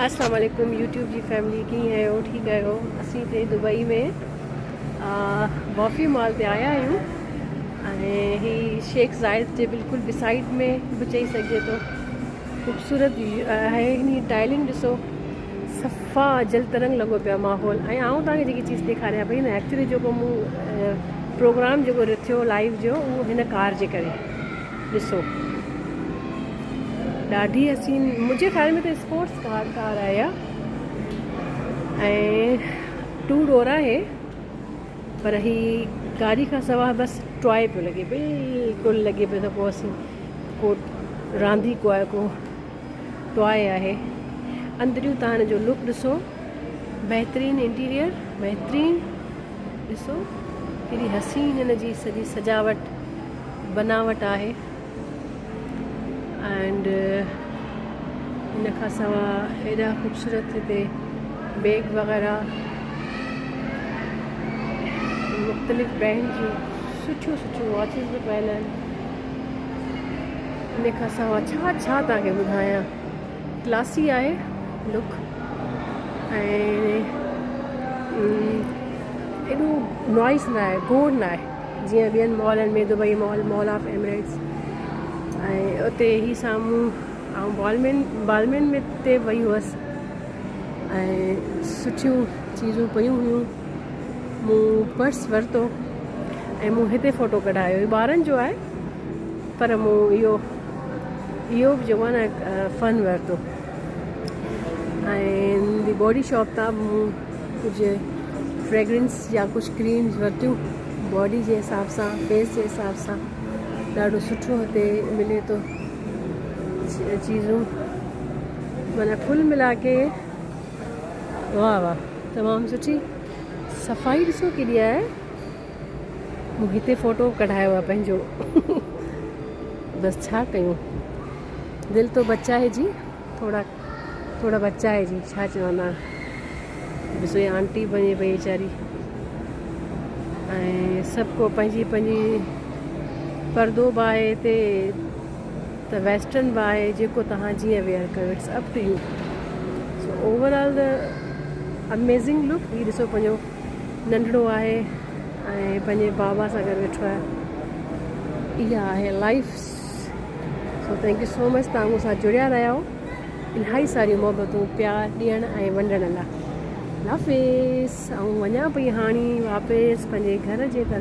اسلام عليڪم يوٽيوب جي فيملي ڪيئن آهيو ٺيڪ آهيو اسين هتي دبئي ۾ وافي مال تي آيا آهيون ۽ هي شيخ زايد جي بلڪل بسائيڊ ۾ به چئي سگهجي ٿو خوبصورت آهي هن جي ٽائلنگ ڏسو صفا جل ترنگ لڳو پيو ماحول ۽ آئون توهان کي جيڪي چيز ڏيکاريان پئي نه ايڪچولي جيڪو مون پروگرام جيڪو رٿيو لائيو جو اهو هن ڪار جي ڪري ڏسو ڏاڍي حسين منهنجي خيال ۾ ته اسپورٽس ڪار ڪار آهي اها ۽ ٽو ڊور آهي پر هي گاڏي کان سوا بس ٽوائي پيو لڳي بلڪل لڳي پيو ته ڪو اسين ڪو راندي ڪو آهي ڪو ٽوائي آهي اندريون تان هن جو لڪ ڏسو بهترين انٽيريئر بهترين ڏسو ڪيڏي حسين هن جي سڄي سجاوٽ بناوٽ آهي اينڊ ان کان سوا ايڏا خوبصورت هتي بيگ وغيره مختلف برانڊ جون سٺيون سٺيون واچز به پيل آهن ان کان سوا ڇا ڇا توهان کي ٻڌايان ڪلاسي آهي لڪ ۽ ايڏو نوائز نه آهي گوڙ نه آهي جيئن ٻين مالن ۾ Dubai mall, mall of Emirates ۽ اتي هي سامهون آئون بالمين بالمين ۾ تي وئي هئس ۽ سٺيون چيزون پيون هيون مون پرس ورتو ۽ مون هتي فوٽو ڪڍايو هي ٻارن جو آهي پر مون اهو اهو به جيڪو آهي نه فن ورتو ۽ the body shop تان مون ڪجهه فريگرنس يا ڪجهه ڪريمز ورتيون باڊي جي حساب سان فيس جي حساب سان ڏاڍو سٺو هتي ملي ٿو چيزون معنيٰ ڪل ملا ڪي واهه واهه تمام سٺي صفائي ڏسو ڪيڏي آهي مون هتي فوٽو ڪڍايو آهي پنهنجو بس ڇا ڪيون دل تو بچا هي جي ٿورا ٿورا بچا هي جي ڇا چوندا ڏسو هي آنٽي وڃي پئي ويچاري ۽ سڀ ڪو پنهنجي پنهنجي پردو به آهي هتي ته ويسٽرن به آهي جيڪو توهان جيئن ويئر ڪيو it's up to you so overall the amazing look هي ڏسو پنهنجو ننڍڙو آهي ۽ پنهنجي بابا سان گڏ ويٺو آهي اها آهي life so thank you so much توهان مون سان جڙيا رهيا آهيو الاهي ساريون محبتون پيار ڏيڻ ۽ ونڊڻ لاء الله حافظ آئون وڃان پئي هاڻي واپس پنهنجي گهر جي طرف.